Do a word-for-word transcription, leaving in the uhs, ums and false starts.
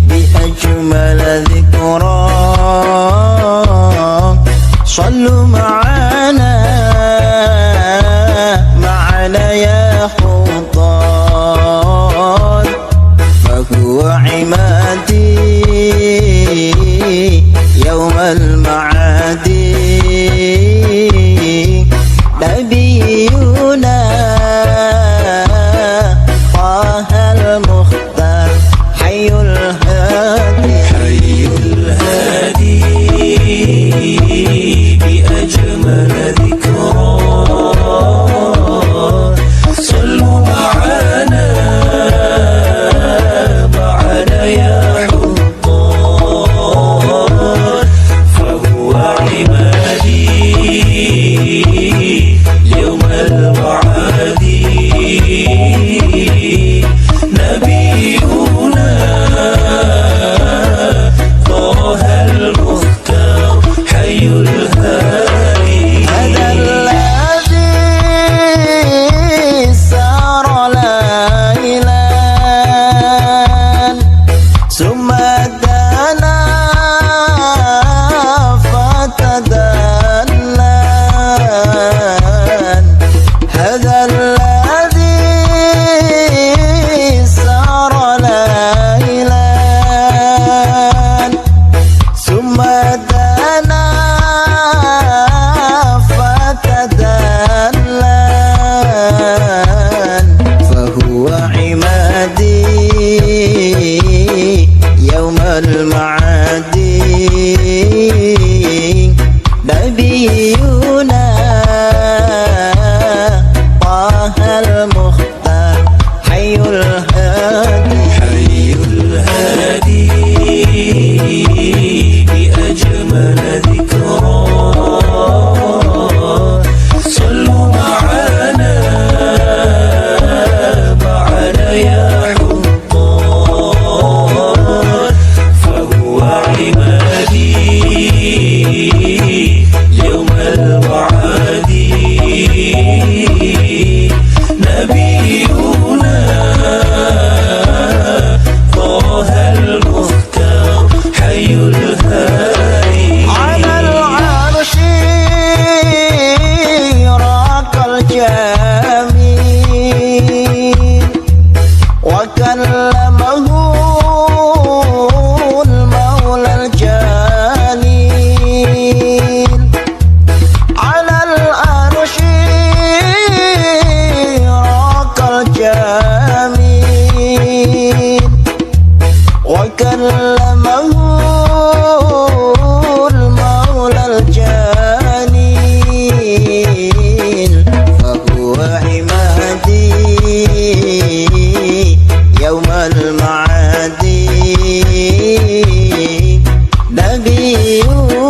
بأجمل ذكرى. صلوا معنا، معنا يا حضار. فهو عمادي يوم المعادي. نبينا طه المختار، حي الهادي. حي الهادي بأجمل ذكرى. صلوا معنا، معنا يا حضار. فهو عمادي يوم المعادي. نبينا طه المختار، حي الهادي. هذا الذي سار ليلا ثم دنا فتدلى. هذا الذي سار ليلا ثم دنا فتدلى. فهو عمادي يوم المعادي. نبينا طه المختار، حي الهادي. حي الهادي بأجمل ذكرى. صلوا معنا، معنا يا حضار. فهو عمادي يوم المعادي. نبينا طه المختار، حي الهادي. على العرش راق الجميل، وكلمه المولى الجليل. على العرش راق الجميل، وكلمه المولى الجليل. فهو عمادي يوم المعادي. نبينا